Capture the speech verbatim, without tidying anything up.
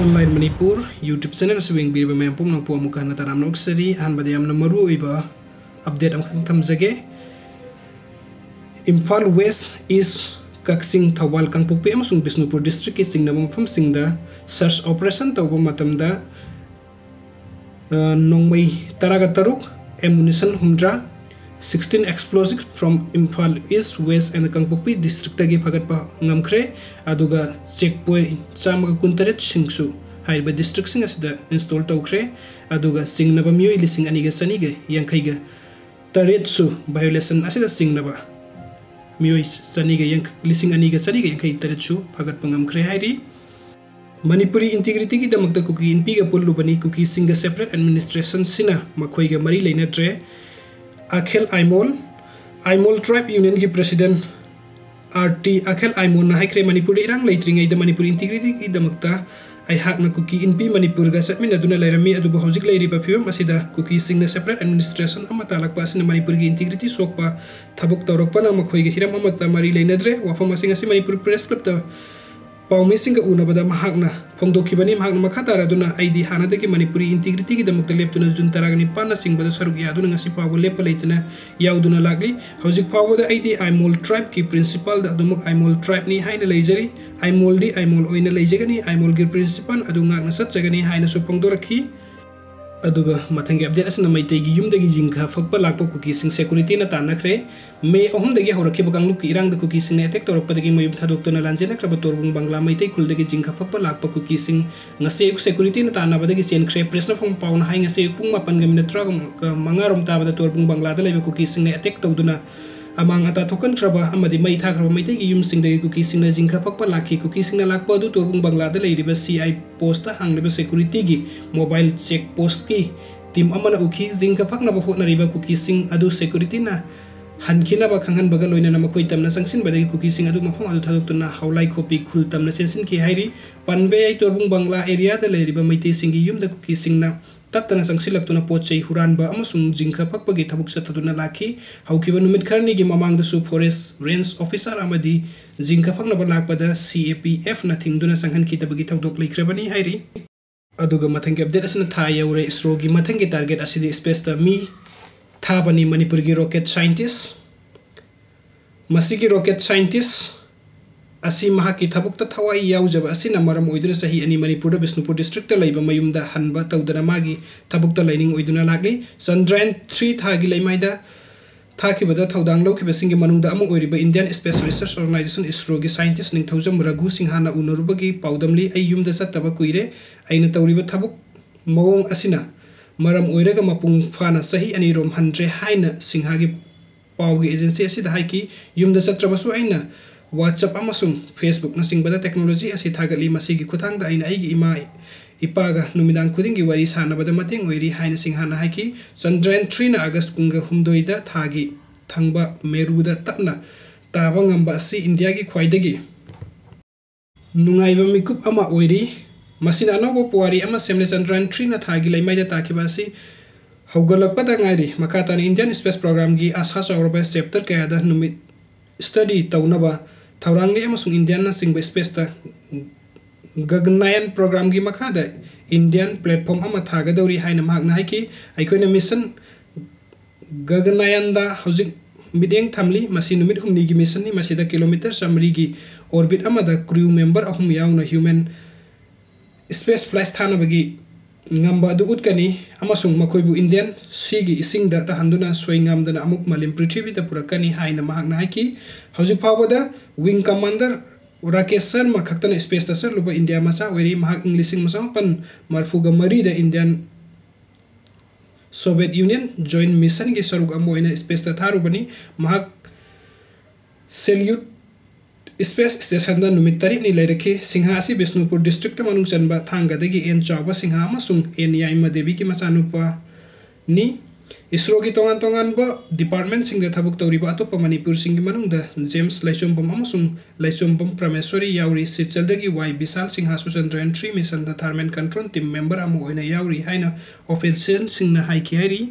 Online Manipur YouTube channel ꯑꯁꯤꯕꯨ ꯌꯦꯡꯕꯤꯔꯤꯕ ꯃꯌꯥꯝ ꯄꯨꯝꯅꯃꯛꯄꯨ ꯑꯃꯨꯛꯀ ꯍꯟꯅ ꯇꯔꯥꯝꯅ ꯑꯣꯛꯆꯔꯤ꯫ ꯑꯍꯥꯟꯕꯗ ꯌꯥꯝꯅ ꯃꯔꯨ ꯑꯣꯏꯕ update ꯑꯃꯈꯛ ꯊꯝꯖꯒꯦ꯫ ꯏꯝꯐꯥꯜ West, East, ꯀꯛꯆꯤꯡ, ꯊꯧꯕꯥꯜ, ꯀꯥꯡꯄꯣꯛꯄꯤ ꯑꯃꯁꯨꯡ ꯕꯤꯁꯅꯨꯄꯨꯔ district ꯀꯤ ꯆꯤꯡꯅꯕ ꯃꯐꯝꯁꯤꯡꯗ search operation ꯇꯧꯕ ꯃꯇꯝꯗ, ꯑ, ꯅꯣꯡꯃꯩ ꯇꯔꯥꯒ ꯇꯔꯨꯛ, ammunition ꯍꯨꯝꯗ꯭ꯔꯥ, sixteen explosive from Imphal East, West and Kangpokpi district ꯇꯒꯤ ꯐꯥꯒꯠꯄ ꯉꯝꯈ꯭ꯔꯦ꯫ ꯑꯗꯨꯒ check point ꯆꯥꯝꯃꯒ ꯀꯨꯟꯇꯔꯦꯠ ꯁꯤꯡꯁꯨ ꯍꯥꯏꯔꯤꯕ district ꯁꯤꯡ ꯑꯁꯤꯗ install ꯇꯧꯈ꯭ꯔꯦ꯫ ꯑꯗꯨꯒ ꯆꯤꯡꯅꯕ ꯃꯤꯑꯣꯏ ꯂꯤꯁꯤꯡ ꯑꯅꯤꯒ ꯆꯅꯤꯒ ꯌꯥꯡꯈꯩꯒ ꯇꯔꯦꯠꯁꯨ violation ꯑꯁꯤꯗ ꯆꯤꯡꯅꯕ ꯃꯤꯑꯣꯏ ꯆꯅꯤꯒ ꯌꯥꯡꯈꯩ, ꯂꯤꯁꯤꯡ ꯑꯅꯤꯒ ꯆꯅꯤꯒ ꯌꯥꯡꯈꯩ ꯇꯔꯦꯠꯁꯨ ꯐꯥꯒꯠꯄ ꯉꯝꯈ꯭ꯔꯦ ꯍꯥꯏꯔꯤ꯫ ꯃꯅꯤꯄꯨꯔꯤ integrity ꯒꯤꯗꯃꯛꯇ ꯀꯨꯀꯤ ꯏꯟꯄꯤꯒ ꯄꯨꯜꯂꯨꯕꯅꯤ, ꯀꯨꯀꯤꯁꯤꯡꯒ separate administration ꯁꯤꯅ ꯃꯈꯣꯏꯒ ꯃꯔꯤ ꯂꯩꯅꯗ꯭ꯔꯦ꯫ ꯑꯈꯤꯜ ꯑꯥꯏꯃꯣꯜ, ꯑꯥꯏꯃꯣꯜ tribe union ꯒꯤ president ꯑꯥꯔ ꯇꯤ ꯑꯈꯤꯜ ꯑꯥꯏꯃꯣꯜꯅ ꯍꯥꯏꯈ꯭ꯔꯦ, ꯃꯅꯤꯄꯨꯔꯗ ꯏꯔꯥꯡ ꯂꯩꯇ꯭ꯔꯤꯉꯩꯗ ꯃꯅꯤꯄꯨꯔ integrity ꯒꯤꯗꯃꯛꯇ ꯑꯩꯍꯥꯛꯅ ꯀꯨꯀꯤ ꯏꯟꯄꯤ ꯃꯅꯤꯄꯨꯔꯒ ꯆꯠꯃꯤꯟꯅꯗꯨꯅ ꯂꯩꯔꯝꯃꯤ, ꯑꯗꯨꯕꯨ ꯍꯧꯖꯤꯛ ꯂꯩꯔꯤꯕ ꯐꯤꯕꯝ ꯑꯁꯤꯗ ꯀꯨꯀꯤꯁꯤꯡꯅ separate administration ꯑꯃ ꯇꯥꯜꯂꯛꯄ ꯑꯁꯤꯅ ꯃꯅꯤꯄꯨꯔꯒꯤ integrity ꯁꯣꯛꯄ ꯊꯕꯛ ꯇꯧꯔꯛꯄꯅ ꯃꯈꯣꯏꯒ ꯍꯤꯔꯝ ꯑꯃꯠꯇ ꯃꯔꯤ ꯂꯩꯅꯗ꯭ꯔꯦ꯫ ꯋꯥꯐꯝ ꯑꯁꯤ ꯉꯁꯤ ꯃꯅꯤꯄꯨꯔ Press Club ꯇ ꯄꯥꯎꯃꯤꯁꯤꯡꯒ ꯎꯅꯕꯗ ꯃꯍꯥꯛꯅ ꯐꯣꯡꯗꯣꯛꯈꯤꯕꯅꯤ꯫ ꯃꯍꯥꯛꯅ ꯃꯈꯥ ꯇꯥꯔꯗꯨꯅ, "ꯑꯩꯗꯤ ꯍꯥꯟꯅꯗꯒꯤ ꯃꯅꯤꯄꯨꯔꯤ integrity ꯒꯤꯗꯃꯛꯇ ꯂꯦꯞꯇꯨꯅ ꯖꯨꯟ ꯇꯔꯥꯒ ꯅꯤꯄꯥꯟꯅ ꯆꯤꯡꯕꯗ ꯁꯔꯨꯛ ꯌꯥꯗꯨꯅ ꯉꯁꯤ ꯐꯥꯎꯕ ꯂꯦꯞꯄ ꯂꯩꯇꯅ ꯌꯥꯎꯗꯨꯅ ꯂꯥꯛꯂꯤ꯫ ꯍꯧꯖꯤꯛ ꯐꯥꯎꯕꯗ ꯑꯩꯗꯤ ꯑꯥꯏꯃꯣꯜ tribe ꯀꯤ principal ꯗ ꯑꯗꯨꯃꯛ ꯑꯥꯏꯃꯣꯜ tribe ꯅꯤ ꯍꯥꯏꯅ ꯂꯩꯖꯔꯤ꯫ ꯑꯥꯏꯃꯣꯜꯗꯤ ꯑꯥꯏꯃꯣꯜ ꯑꯣꯏꯅ ꯂꯩꯖꯒꯅꯤ꯫ ꯑꯥꯏꯃꯣꯜꯒꯤ principal ꯑꯗꯨ ꯉꯥꯛꯅ ꯆꯠꯆꯒꯅꯤ" ꯍꯥꯏꯅꯁꯨ ꯐꯣꯡꯗꯣꯔꯛꯈꯤ꯫ ꯑꯗꯨꯒ ꯃꯊꯪꯒꯤ update ꯑꯁꯤꯅ ꯃꯩꯇꯩꯒꯤ ꯌꯨꯝꯗꯒꯤ ꯖꯤꯡꯒ ꯐꯛꯄ ꯂꯥꯛꯄ ꯀꯨꯀꯤꯁꯤꯡ security ꯅ ꯇꯥꯟꯅꯈ꯭ꯔꯦ꯫ ꯃꯦ ꯑꯍꯨꯝꯗꯒꯤ ꯍꯧꯔꯛꯈꯤꯕ ꯀꯥꯡꯂꯨꯞꯀꯤ ꯏꯔꯥꯡꯗ ꯀꯨꯀꯤꯁꯤꯡꯅ attack ꯇꯧꯔꯛꯄꯗꯒꯤ ꯃꯌꯨꯝ ꯊꯥꯗꯣꯛꯇꯨꯅ ꯂꯥꯟꯖꯦꯜꯂꯛꯈ꯭ꯔꯕ ꯇꯣꯔꯕꯨꯡ ꯕꯪꯒ꯭ꯂꯥ ꯃꯩꯇꯩ ꯈꯨꯜꯗꯒꯤ ꯖꯤꯡꯒ ꯐꯛꯄ ꯂꯥꯛꯄ ꯀꯨꯀꯤꯁꯤꯡ ꯉꯁꯤ ꯑꯌꯨꯛ security ꯅ ꯇꯥꯟꯅꯕꯗꯒꯤ ꯆꯦꯟꯈ꯭ꯔꯦ꯫ Press ꯅ ꯐꯪꯕ ꯄꯥꯎꯅ ꯍꯥꯏ, ꯉꯁꯤ ꯑꯌꯨꯛ ꯄꯨꯡ ꯃꯥꯄꯟꯒ minute ꯇꯔꯥꯃꯉꯥ ꯔꯣꯝ ꯇꯥꯕꯗ ꯇꯣꯔꯕꯨꯡ ꯕꯪꯒ꯭ꯂꯥꯗ ꯂꯩꯕ ꯀꯨꯀꯤꯁꯤꯡꯅ attack ꯇꯧꯗꯨꯅ ꯑꯃꯥꯡ ꯑꯇꯥ ꯊꯣꯛꯍꯟꯈ꯭ꯔꯕ ꯑꯃꯗꯤ ꯃꯩ ꯊꯥꯈ꯭ꯔꯕ ꯃꯩꯇꯩꯒꯤ ꯌꯨꯝꯁꯤꯡꯗꯒꯤ ꯀꯨꯀꯤꯁꯤꯡꯅ ꯖꯤꯡꯒ ꯐꯛꯄ ꯂꯥꯛꯈꯤ꯫ ꯀꯨꯀꯤꯁꯤꯡꯅ ꯂꯥꯛꯄ ꯑꯗꯨ ꯇꯣꯔꯕꯨꯡ ꯕꯪꯒ꯭ꯂꯥꯗ ꯂꯩꯔꯤꯕ C I post ꯇ ꯍꯥꯡꯂꯤꯕ security ꯒꯤ mobile check post ꯀꯤ team ꯑꯃꯅ ꯎꯈꯤ꯫ ꯖꯤꯡꯒ ꯐꯛꯅꯕ ꯍꯣꯠꯅꯔꯤꯕ ꯀꯨꯀꯤꯁꯤꯡ ꯑꯗꯨ security ꯅ ꯍꯟꯈꯤꯅꯕ ꯈꯪꯍꯟꯕꯒ ꯂꯣꯏꯅꯅ ꯃꯈꯣꯏ ꯇꯝꯅ ꯆꯪꯁꯤꯟꯕꯗꯒꯤ ꯀꯨꯀꯤꯁꯤꯡ ꯑꯗꯨ ꯃꯐꯝ ꯑꯗꯨ ꯊꯥꯗꯣꯛꯇꯨꯅ ꯍꯥꯎꯂꯥꯏ ꯈꯣꯄꯤ ꯈꯨꯜ ꯇꯝꯅ ꯆꯦꯟꯁꯤꯟꯈꯤ ꯍꯥꯏꯔꯤ꯫ ꯄꯟꯕ ꯌꯥꯏ, ꯇꯣꯔꯕꯨꯡ ꯕꯪꯒ꯭ꯂꯥ area ꯗ ꯂꯩꯔꯤꯕ ꯃꯩꯇꯩꯁꯤꯡꯒꯤ ꯌꯨꯝꯗ ꯀꯨꯀꯤꯁꯤꯡꯅ ꯇꯠꯇꯅ ꯆꯪꯁꯤꯜꯂꯛꯇꯨꯅ ꯄꯣꯠ ꯆꯩ ꯍꯨꯔꯥꯟꯕ ꯑꯃꯁꯨꯡ ꯖꯤꯡꯀ ꯐꯛꯄꯒꯤ ꯊꯕꯛ ꯆꯠꯊꯗꯨꯅ ꯂꯥꯛꯈꯤ꯫ ꯍꯧꯈꯤꯕ ꯅꯨꯃꯤꯠ ꯈꯔꯅꯤꯒꯤ ꯃꯃꯥꯡꯗꯁꯨ forest range officer ꯑꯃꯗꯤ ꯖꯤꯡꯀ ꯐꯛꯅꯕ ꯂꯥꯛꯄꯗ C A P F ꯅ ꯊꯤꯡꯗꯨꯅ ꯆꯪꯍꯟꯈꯤꯗꯕꯒꯤ ꯊꯧꯗꯣꯛ ꯂꯩꯈ꯭ꯔꯕꯅꯤ ꯍꯥꯏꯔꯤ꯫ ꯑꯗꯨꯒ ꯃꯊꯪꯒꯤ update ꯑꯁꯤꯅ ꯊꯥ ꯌꯧꯔꯦ꯫ ISRO ꯒꯤ ꯃꯊꯪꯒꯤ target ꯑꯁꯤꯗꯤ space ꯇ ꯃꯤ ꯊꯥꯕꯅꯤ꯫ ꯃꯅꯤꯄꯨꯔꯒꯤ rocket scientist, ꯃꯁꯤꯒꯤ rocket scientist ꯑꯁꯤ ꯃꯍꯥꯛꯀꯤ ꯊꯕꯛꯇ ꯊꯋꯥꯏ ꯌꯥꯎꯖꯕ ꯑꯁꯤꯅ ꯃꯔꯝ ꯑꯣꯏꯗꯨꯅ ꯆꯍꯤ ꯑꯅꯤ ꯃꯅꯤꯄꯨꯔꯗ ꯕꯤꯁꯅꯨꯄꯨꯔ district ꯇ ꯂꯩꯕ ꯃꯌꯨꯝꯗ ꯍꯟꯕ ꯇꯧꯗꯅ ꯃꯥꯒꯤ ꯊꯕꯛꯇ ꯂꯩꯅꯤꯡ ꯑꯣꯏꯗꯨꯅ ꯂꯥꯛꯂꯤ꯫ Chandrayaan three ꯊꯥꯒꯤ ꯂꯩꯃꯥꯏꯗ ꯊꯥꯈꯤꯕꯗ ꯊꯧꯗꯥꯡ ꯂꯧꯈꯤꯕꯁꯤꯡꯒꯤ ꯃꯅꯨꯡꯗ ꯑꯃ ꯑꯣꯏꯔꯤꯕ Indian Space Research Organisation, ISRO ꯒꯤ scientist ꯅꯤꯡꯊꯧꯖꯝ ꯔꯘꯨ ꯁꯤꯡꯍꯥꯅ ꯎꯅꯔꯨꯕꯒꯤ ꯄꯥꯎꯗꯝꯂꯤ꯫ "ꯑꯩ ꯌꯨꯝꯗ ꯆꯠꯇꯕ ꯀꯨꯏꯔꯦ꯫ ꯑꯩꯅ ꯇꯧꯔꯤꯕ ꯊꯕꯛ ꯃꯑꯣꯡ ꯑꯁꯤꯅ ꯃꯔꯝ ꯑꯣꯏꯔꯒ ꯃꯄꯨꯡ ꯐꯥꯅ ꯆꯍꯤ ꯑꯅꯤꯔꯣꯝ ꯍꯟꯗ꯭ꯔꯦ" ꯍꯥꯏꯅ ꯁꯤꯡꯍꯥꯒꯤ ꯄꯥꯎꯒꯤ agency ꯑꯁꯤꯗ ꯍꯥꯏꯈꯤ꯫ "ꯌꯨꯝꯗ ꯆꯠꯇ꯭ꯔꯕꯁꯨ ꯑꯩꯅ WhatsApp ꯑꯃꯁꯨꯡ Facebook ꯅꯆꯤꯡꯕꯗ technology ꯑꯁꯤ ꯊꯥꯒꯠꯂꯤ꯫ ꯃꯁꯤꯒꯤ ꯈꯨꯠꯊꯥꯡꯗ ꯑꯩꯅ ꯑꯩꯒꯤ ꯏꯃꯥ ꯏꯄꯥꯒ ꯅꯨꯃꯤꯗꯥꯡ ꯈꯨꯗꯤꯡꯒꯤ ꯋꯥꯔꯤ ꯁꯥꯟꯅꯕꯗ ꯃꯇꯦꯡ ꯑꯣꯏꯔꯤ" ꯍꯥꯏꯅ ꯁꯤꯡꯍꯥꯅ ꯍꯥꯏꯈꯤ꯫ Chandrayaan three ꯅ August ꯀꯨꯟꯒ ꯍꯨꯝꯗꯣꯏꯗ ꯊꯥꯒꯤ ꯊꯪꯕ ꯃꯦꯔꯨꯗ ꯇꯞꯅ ꯇꯥꯕ ꯉꯝꯕ ꯑꯁꯤ ꯏꯟꯗꯤꯌꯥꯒꯤ ꯈ꯭ꯋꯥꯏꯗꯒꯤ ꯅꯨꯡꯉꯥꯏꯕ ꯃꯤꯀꯨꯞ ꯑꯃ ꯑꯣꯏꯔꯤ꯫ ꯃꯁꯤꯅ ꯑꯅꯧꯕ ꯄꯨꯋꯥꯔꯤ ꯑꯃ ꯁꯦꯝꯂꯦ꯫ Chandrayaan three ꯅ ꯊꯥꯒꯤ ꯂꯩꯃꯥꯏꯗ ꯇꯥꯈꯤꯕ ꯑꯁꯤ ꯍꯧꯒꯠꯂꯛꯄꯗ ꯉꯥꯏꯔꯤ꯫ ꯃꯈꯥ ꯇꯥꯅ Indian space program ꯒꯤ ꯑꯥꯁꯥ ꯆꯥꯎꯔꯕ chapter ꯀꯌꯥꯗ ꯅꯨꯃꯤꯠ study ꯇꯧꯅꯕ ꯊꯧꯔꯥꯡꯂꯤ ꯑꯃꯁꯨꯡ ꯏꯟꯗꯤꯌꯥꯅꯆꯤꯡꯕ space ꯇ Gaganyaan program ꯒꯤ ꯃꯈꯥꯗ Indian platform ꯑꯃ ꯊꯥꯒꯗꯧꯔꯤ ꯍꯥꯏꯅ ꯃꯍꯥꯛꯅ ꯍꯥꯏꯈꯤ꯫ "ꯑꯩꯈꯣꯏꯅ mission Gaganyaan ꯗ ꯍꯧꯖꯤꯛ ꯃꯤꯠꯌꯦꯡ ꯊꯝꯂꯤ꯫ ꯃꯁꯤ ꯅꯨꯃꯤꯠ ꯍꯨꯝꯅꯤꯒꯤ mission ꯅꯤ꯫ ꯃꯁꯤꯗ kilometre ꯆꯥꯃꯔꯤꯒꯤ orbit ꯑꯃꯗ crew member ꯑꯍꯨꯝ ꯌꯥꯎꯅ human space flight ꯊꯥꯅꯕꯒꯤ ꯉꯝꯕ ꯑꯗꯨ ꯎꯠꯀꯅꯤ ꯑꯃꯁꯨꯡ ꯃꯈꯣꯏꯕꯨ Indian Sea ꯒꯤ ꯏꯁꯤꯡꯗ ꯇꯥꯍꯟꯗꯨꯅ ꯁꯣꯏꯉꯥꯝꯗꯅ ꯑꯃꯨꯛ ꯃꯥꯂꯦꯝ ꯄ꯭ꯔꯤꯊꯤꯕꯤꯗ ꯄꯨꯔꯛꯀꯅꯤ" ꯍꯥꯏꯅ ꯃꯍꯥꯛꯅ ꯍꯥꯏꯈꯤ꯫ ꯍꯧꯖꯤꯛ ꯐꯥꯎꯕꯗ wing commander ꯔꯥꯀꯦꯁ ꯁꯔꯃ ꯈꯛꯇꯅ space ꯇ ꯆꯠꯂꯨꯕ ꯏꯟꯗꯤꯌꯥ ꯃꯆꯥ ꯑꯣꯏꯔꯤ꯫ ꯃꯍꯥꯛ ꯏꯪ ꯂꯤꯁꯤꯡ ꯑꯃ ꯆꯃꯥꯄꯟ ꯃꯔꯤꯐꯨꯒ ꯃꯔꯤꯗ Indian Soviet Union joint mission ꯒꯤ ꯁꯔꯨꯛ ꯑꯃ ꯑꯣꯏꯅ space ꯇ ꯊꯥꯔꯨꯕꯅꯤ꯫ ꯃꯍꯥꯛ Salyut space station ꯗ ꯅꯨꯃꯤꯠ ꯇꯔꯦꯠꯅꯤ ꯂꯩꯔꯛꯈꯤ꯫ ꯁꯤꯡꯍꯥ ꯑꯁꯤ ꯕꯤꯁꯅꯨꯄꯨꯔ district ꯇ ꯃꯅꯨꯡ ꯆꯟꯕ ꯊꯥꯡꯒꯗꯒꯤ ꯑꯦꯟ ꯆꯥꯎꯕ ꯁꯤꯡꯍꯥ ꯑꯃꯁꯨꯡ ꯑꯦꯟ ꯌꯥꯏꯃ ꯗꯦꯕꯤꯒꯤ ꯃꯆꯥꯅꯨꯄꯥꯅꯤ꯫ ꯏꯁꯔꯣꯒꯤ ꯇꯣꯉꯥꯟ ꯇꯣꯉꯥꯟꯕ ꯗꯤꯄꯥꯔꯠꯃꯦꯟꯁꯤꯡꯗ ꯊꯕꯛ ꯇꯧꯔꯤꯕ ꯑꯇꯣꯞꯄ ꯃꯅꯤꯄꯨꯔꯁꯤꯡꯒꯤ ꯃꯅꯨꯡꯗ ꯖꯦꯝꯁ ꯂꯩꯆꯣꯝꯕꯝ ꯑꯃꯁꯨꯡ ꯂꯩꯆꯣꯝꯕꯝ ꯄ꯭ꯔꯃꯦꯁꯣꯔꯤ ꯌꯥꯎꯔꯤ꯫ ꯁꯤꯜꯆꯔꯗꯒꯤ Y Bishal Singh, Suchandra N three ꯃꯤꯁꯟꯗ ꯊꯥꯔꯃꯦꯟ ꯀꯟꯇ꯭ꯔꯣꯜ ꯇꯤꯝ ꯃꯦꯝꯕꯔ ꯑꯃ ꯑꯣꯏꯅ ꯌꯥꯎꯔꯤ ꯍꯥꯏꯅ ꯑꯣꯐꯤꯁꯤꯌꯦꯜꯁꯤꯡꯅ ꯍꯥꯏꯈꯤ ꯍꯥꯏꯔꯤ꯫